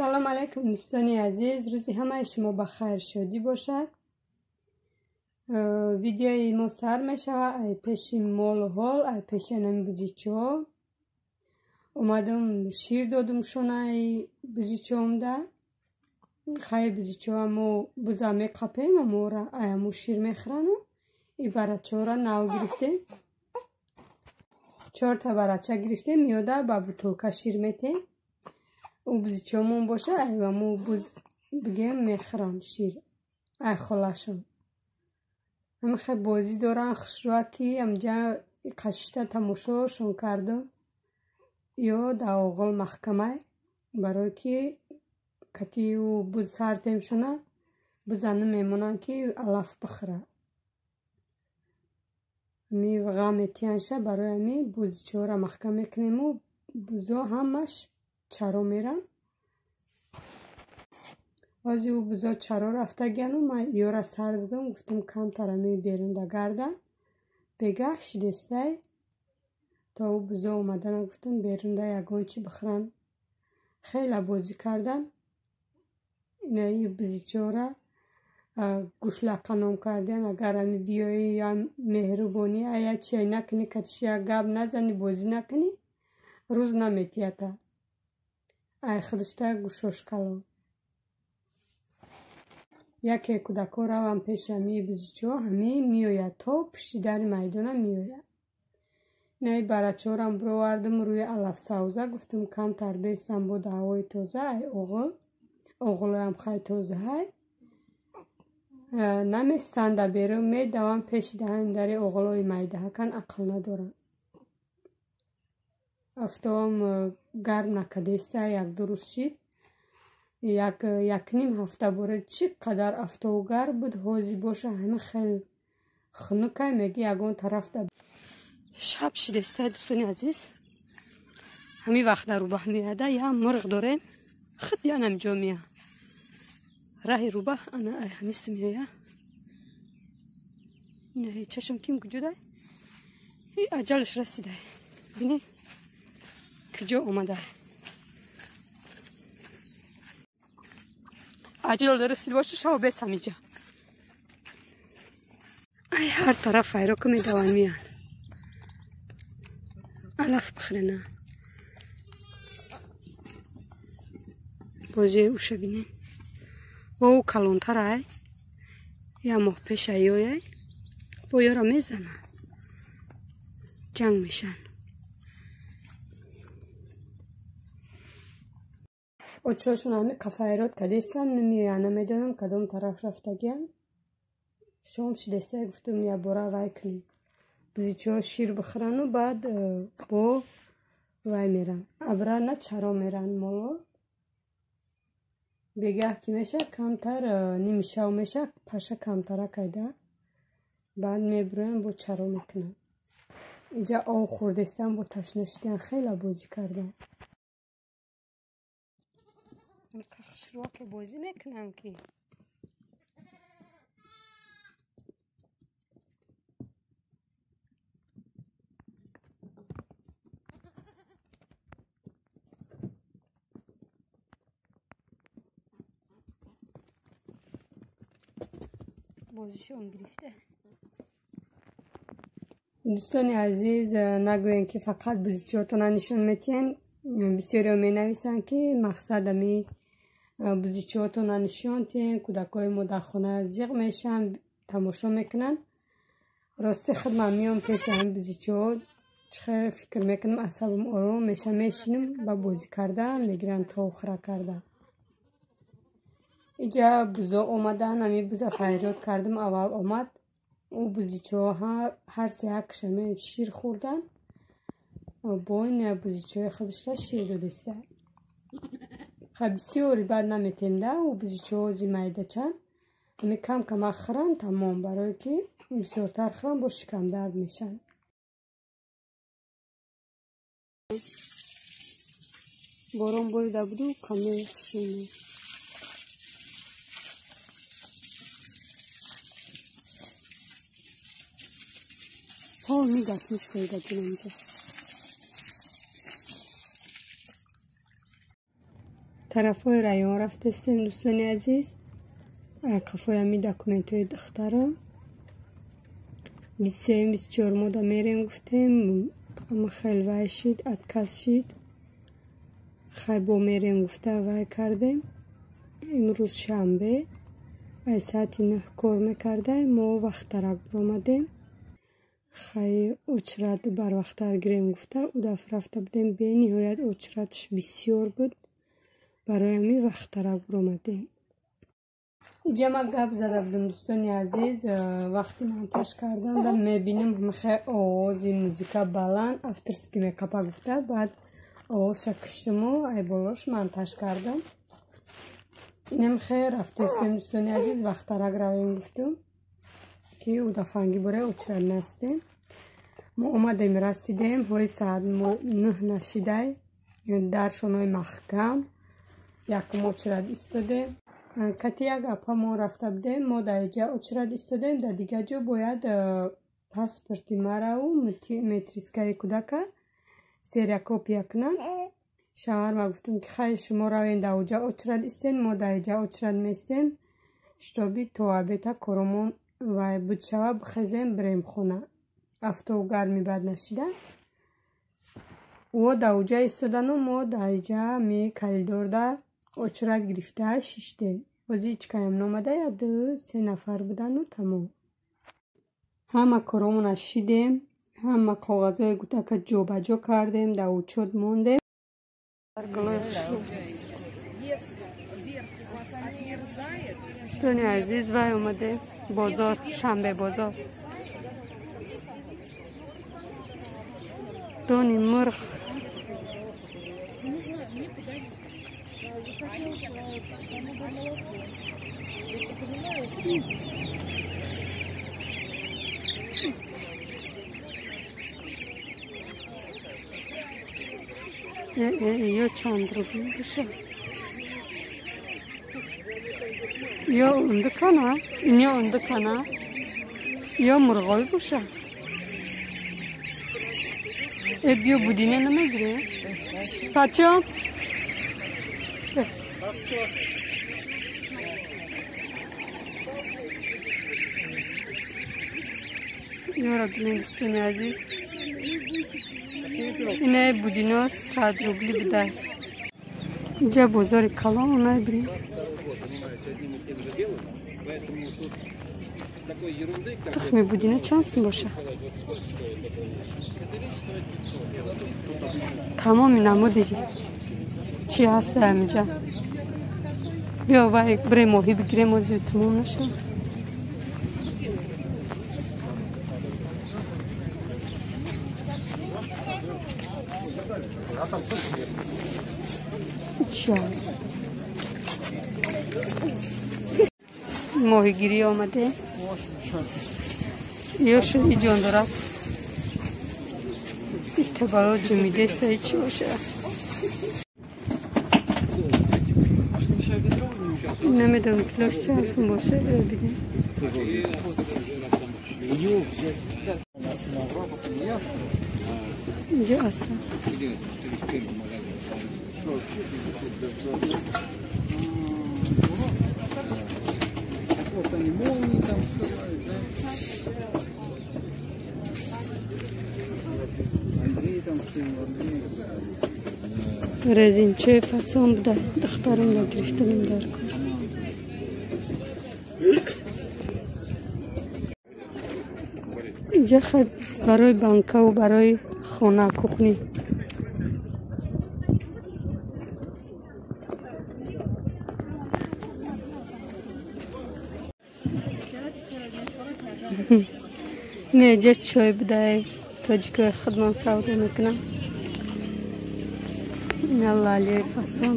Салом алейкум дӯстони азиз, рӯзи ҳамаи шумо ба хайр шодӣ бошад. Видеои мо сар мешавад ай пеши молу ҳол, ай пеши анами бузичо. Омадам шир додум шонаи бузичоамда. Хай бузичоа мо буза меқапем, амора ай аму шир мехӯрану и барачора нав гирифтем. 4 та барача гирифтем, миёда ба бутулка шир метем. У бузичомон боша, айваму буз бигем мехӯрам шир ай холашон. Ҳамихе бозӣ доран хушрӯа ки амҷа қашишта тамошошон кардам. Ё дар оғол маҳкамай, барое ки кати ӯ буз сартем шуна, буза намемонанд ки алаф бихӯра. Ами ғам метиянша, барои ами бузичора маҳкам мекунему бузо ҳамаш чаро меран. Ози ӯ бузо чаро рафтагиану ман ёра сар додам, гуфтам камтар ами берунда гардан. Бегаҳ шидестай то ӯ бузо омадана гуфтам берунда ягон чи бихӯран. Хеле бозӣ кардан. Инаи бузичора гӯшлақа ном кардан. Агар ами биёӣ я меҳрубонӣ я чиай накунӣ, катиш як гап назанӣ, бозӣ накунӣ, рӯз наметията. Ай худишта гӯшош калон. Яке кӯдакҳо раванд пеши ҳамии бузичо, ҳамӣ меояд то пушти дари майдона меояд. Инаи барачорам бировардам рӯи алафсавза, гуфтам камтар бестам бо ҳавои тоза, ай оғол, оғолоям хай тозаҳай. Наместанда берун, медаванд пеши даҳани дари оғолои майдаҳакан, ақл надоранд. Офтобам гарм накардеста, як-ду рӯз шид. Якним ҳафта боре чӣ қадар офтобу гарм буд, ҳозир боша ҳами хел хунукай, меги ягон тарафда. Шаб шидеста дӯстони азиз, ҳамин вақт дар рӯбаҳ меояда, я мурғ дорем, худ я намҷо мея. Раҳи рӯбаҳ ана ай ҳамис меоя. Инаи чашм ким куҷодай? И аҷалаш расидай. Бинед куҷо омадай. Аҷал расид боша, шав бес ҳамиҷа. Ай ҳар тараф айро ки медаванд меянд. Алаф бихӯрена. Бозии уша бинед. Бо ӯ калонтар ай. Я моҳ пеш айёяй. Бо ёра мезанад. Ҷанг мешанд. Очошон ҳами қафайрод кадестан, намеоянд, намедонам кадом тараф рафтагианд. Шом шидеста гуфтам якбора вай кунем. Бузичоҳо шир бихӯрану баъд бо вай меранд. Абрана чаро меранд моло. Бегаҳ ки меша камтар ними шав меша, паша камтара кайда. Баъд мебироянд бо чаро мекунанд. Инҷа об хӯрдестан, бо ташна шидан, хеле бозӣ карданд. Хушрӯаке бозӣ мекунам ки. Бозишон гирифта. Дӯстони азиз, нагӯем ки фақат бузичиҳотона нишон метиҳем. Бисёриҳо менависанд ки мақсад ами бузичиҳотона нишон тиҳем, кӯдакҳои мо дар хона зиқ мешаванд, тамошо мекунанд. Рости худ ман меом пеши ҳамин бузичиҳо, чӣ хел фикр мекунам, асабам ором меша, мешинам ба бозӣ кардан, мегиранд то охира карда. Иҷа бузо омадан, ҳамин буза фарёд кардам, аввал омад. Ӯ бузичиҳо ҳар се якшаме шир хӯрдан. Бо ин бузичиҳои худашта шир додеста. Хай бисёри баъд наметем да, ӯ бузичиҳо ози майдачанд. Ҳами кам камак хӯранд тамом, барое ки бисёртар хӯранд бо шикамдард мешаванд. Борон борида буду, каме хушуме. Пол мегашт мечкоида ҷинамҷа. Тарафҳои район рафтастем, дӯстони азиз. Қафои ҳами документҳои духтарам. 23-24 мода мерем гуфтем, ама хел вай шид, отказ шид. Хай бо мерем гуфта вай кардем. Имрӯз шанбе, ай саати 9 кор мекардай, мо вақттарак биромадем. Хай очрат барвақттар гирем гуфта, ӯ дафъа рафта будем, бениҳоят очратш бисёр буд. Барои ҳамин вақттарак биромадем. Иҷа ма гап зада будам, дӯстони азиз, вақти монтаж кардам да мебинам ҳамахе овози музика баланд, авторский мекапа гуфта, баъд овозша киштиму ай болош монтаж кардам. Инам хе рафтаистем, дӯстони азиз, вақттарак равем гуфтум, ки ӯ дафъанги бора очрат настем. Мо омадем, расидем, ҳои саат 9 нашидай, дар шонои маҳкам, якум очрат истодем. Кати як апа мо рафта будем, мо дар иҷа очрат истодем, дар дигар ҷо бояд паспорти мараву метрискаи кӯдака серия копия кунанд. Шавҳарма гуфтем, ки хай шумо равен дар оҷа очрат истем, мо дар иҷа очрат местем, шитоби то обеда коромон вай буд шава, бихезем бирем хона. Афтоб гарми бад нашида. Ӯ дар оҷа истодану мо дар иҷа ми коридорда очрат гирифта шиштем. Бози ҳеҷ каям номада, як ду се нафар будану тамом. Ҳама коромона шидем, ҳама коғазҳои кӯдака ҷобаҷо кардем, дар учёт мондем. Дӯстони азиз, вай омадем бозор, шанбе бозор. Дони мурғ. Ё чанд рубл боша? Ё ундукана, ё ундукана, ё мурғой боша. Э, биё будине намегирем? Почём? Ёра бинед, дӯстони азиз. Инаи будино 100 рубли будай. Инҷа бозори калон, унай бинед. Тухми будино чанд сум боша? Тамоми намуди чӣ ҳаста ҳаминҷа. Биё вай бирем моҳӣ бигирем, ози тамом нашавад. Моҳигирӣ омаде. Ё шуи ҷон дорад. Итабаро ҷумидеста чӣ боша? Намедонам килош чанд сум боша, биё бинем. Инҷо асал. Вот они молнии там открывают, да? Андрей там стоял, Андрей. Резинчаи фасон буда, духтарам гирифтаним дар кор. Инҷа хай барои банкаву барои хона кухни. Не, ҷа чой будай, тоҷикои худмон савдо мекунам. Ина лалияи фасон.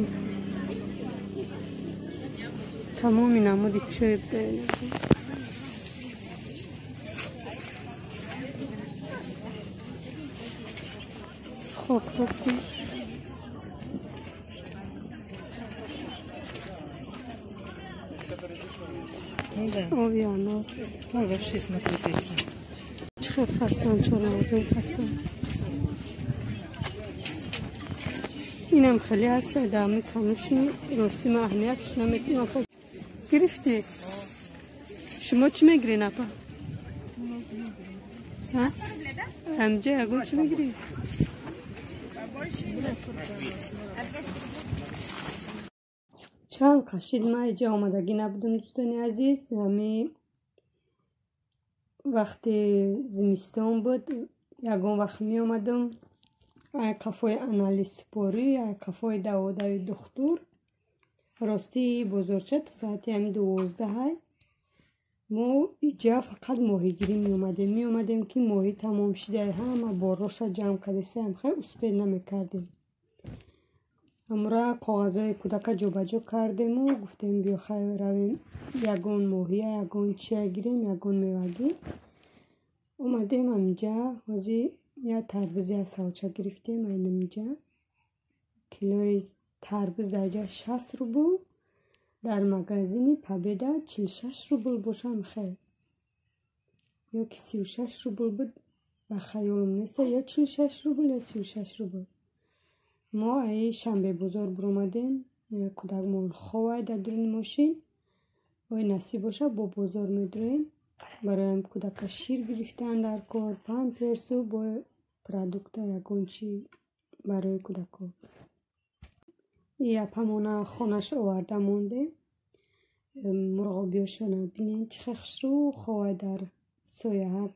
Тамоми намуди чой будай. Сухофрукти. Ну да. Оби анор. Ой, вообще, смотри, какие. Чӣ фасон, чормағзои фасон. Инам хеле ҳаст дар конюшни рости ман аҳамиятш наметунам. Гирифтӣ? Шумо чӣ мегиред, апа? Ҳамҷа ягон чӣ мегирӣ? Чанд қашид ман иҷа омадагӣ набудам, дӯстони азиз. Ҳами вақти зимистон буд, ягон вақт меомадам. Ай қафои анализсупорӣ, ай қафои даводави духтур. Рости бозорча то соати ҳами 12 мо иҷа фақат моҳигирӣ меомадем. Меомадем ки моҳӣ тамом шида, ҳама борроша ҷамъ кардастаем, хеле успед намекардем. Ҳамура коғазҳои кӯдака ҷобаҷо кардему гуфтем биё хайр равем ягон моҳия, ягон чия гирем, ягон мевагӣ. Омадем ҳаминҷа, ҳозир як тарбузи асалча гирифтем айнаминҷа. Килои тарбуз дар ҷа 60 рубл, дар магазини Победа 46 рубл бошам хел. Ё ки 36 рубл буд, ба хаёлам нест, ё 46 рубл ё 36 рубл. Мо ай шанбебозор биромадем, кӯдакмон ховай дар дуруни мошин. Ой насиб боша бо бозор медроем. Бароям кӯдака шир гирифтан дар кор, памперсу бо продукта ягон чи барои кӯдако. Апамона хонаш оварда мондем. Мурғобиёшона бинен чӣ хел хушрӯ ховай дар сояак,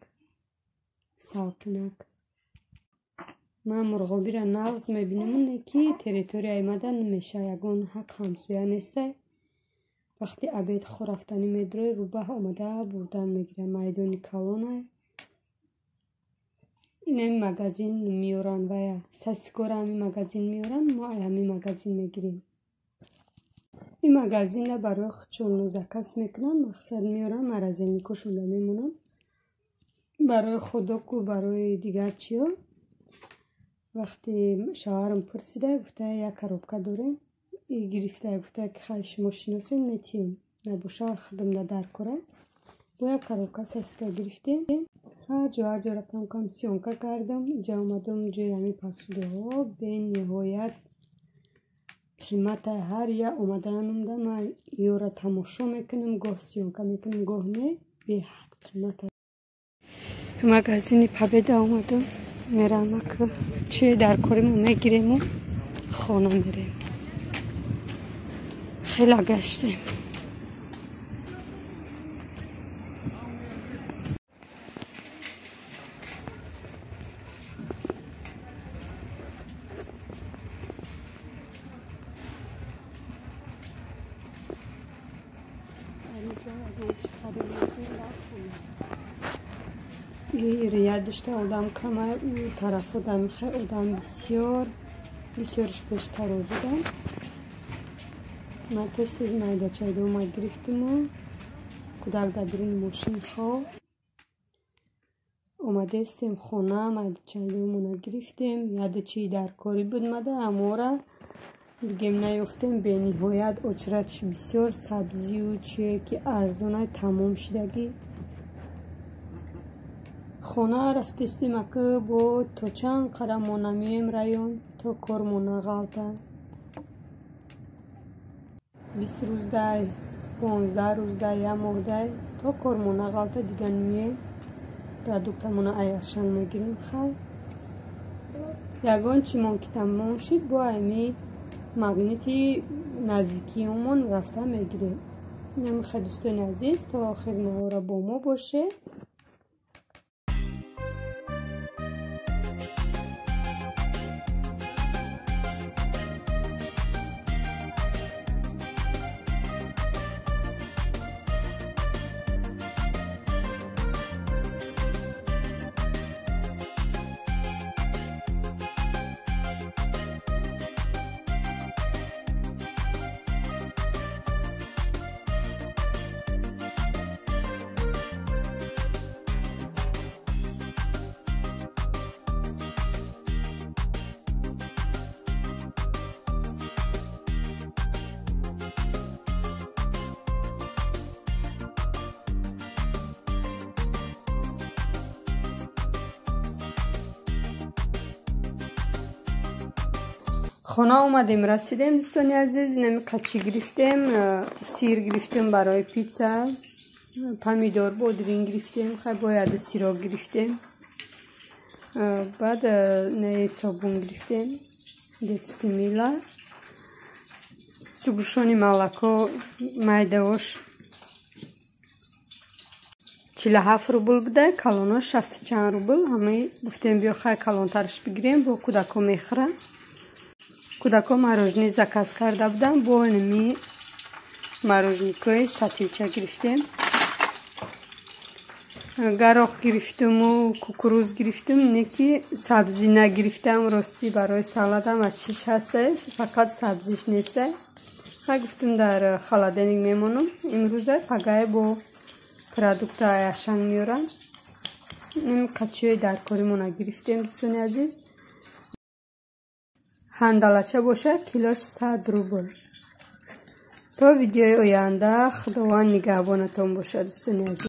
салқинак. Ман мурғобиро нағз мебинам, не ки территорияи мада намеша, ягон ҳақ ҳамсоя нестай. Вақти обед хӯрафтанӣ медрои, рӯбаҳ омада бурдан мегирад. Майдони калонай. Ин ҳами магазин меоранд вая сасикора ҳами магазин меоранд, мо ай ҳами магазин мегирем. Ин магазинро барои худшон заказ мекунанд, мақсад меоранд, морозильникошонда мемонанд. Барои худоку барои дигар чиё. Вақти шавҳарам пурсида, гуфта як коробка дорем. Гирифта, гуфта ки хай шумо шиносем, метием. Набоша худамда дар кора. Бо як коробка сасика гирифтем. Ҳар ҷо ҳар ҷоро кам кам съёмка кардам. Иҷа омадам ҷои ҳамин пасудоҳо бениҳоят қимата. Ҳар як омаданамда ман ёро тамошо мекунам, гоҳ съёмка мекунам, гоҳ не, беҳад қимата. Магазини Победа омадам, мерам ака чи дар коримо мегирему хона мерем. Хеле гаштем. Рядышта одам камай, ӯ тараф одам хел одам бисёр, бисёрш пеш тарозудам. Ман тез тез майдачайдома гирифтиму кӯдак дар дуруни мошин хоб. Омадестем хона, майдачайдомона гирифтем. Яду чи дар корӣ буд мада, амора дигем наёфтем. Бениҳоят очратш бисёр, сабзию чие ки арзонай тамом шидагӣ. Хона рафтестем ака бо то чанд қадам мо намеем район, то кормо нағалта. 20 рӯз дай, 15 рӯз дай, як моҳ дай, то кормо нағалта дига меем. Продуктамона аяшан мегирем хай. Ягон чимон ки тамом шид, бо ами магнити наздикиёмон рафта мегирем. Намехай дӯстони азиз, то охири навора бо мо бошед. Хона омадем, расидем, дӯстони азиз. Инами қачӣ гирифтем: сир гирифтем барои пицца, помидор, бодрин гирифтем, хай бояд сырок гирифтем, баъд не собун гирифтем, детский мыло, сгущённый молоко майдаош 47 рубл буда, калоно шасту чанд рубл. Ҳамаи гуфтем, биё, хай, калонтарш бигирем, бо кӯдако мехӯрам. Кӯдако мороженое заказ карда будам, бо инами мороженкои сатилча гирифтем. Горох гирифтуму кукуруз гирифтум, не ки сабзӣ нагирифтам. Ростӣ, барои салатам чиш ҳаста, фақат сабзиш неста. Хай, гуфтум, дар холодильник мемонам имрӯза, пагай бо продукта Ашан меорам. Қачиҳои даркоримона гирифтем, дӯстони азиз. Ҳандалача бошад, килош 100 рубл. То видеои оянда, Худованд нигаҳбонатон бошад, дӯстони азиз.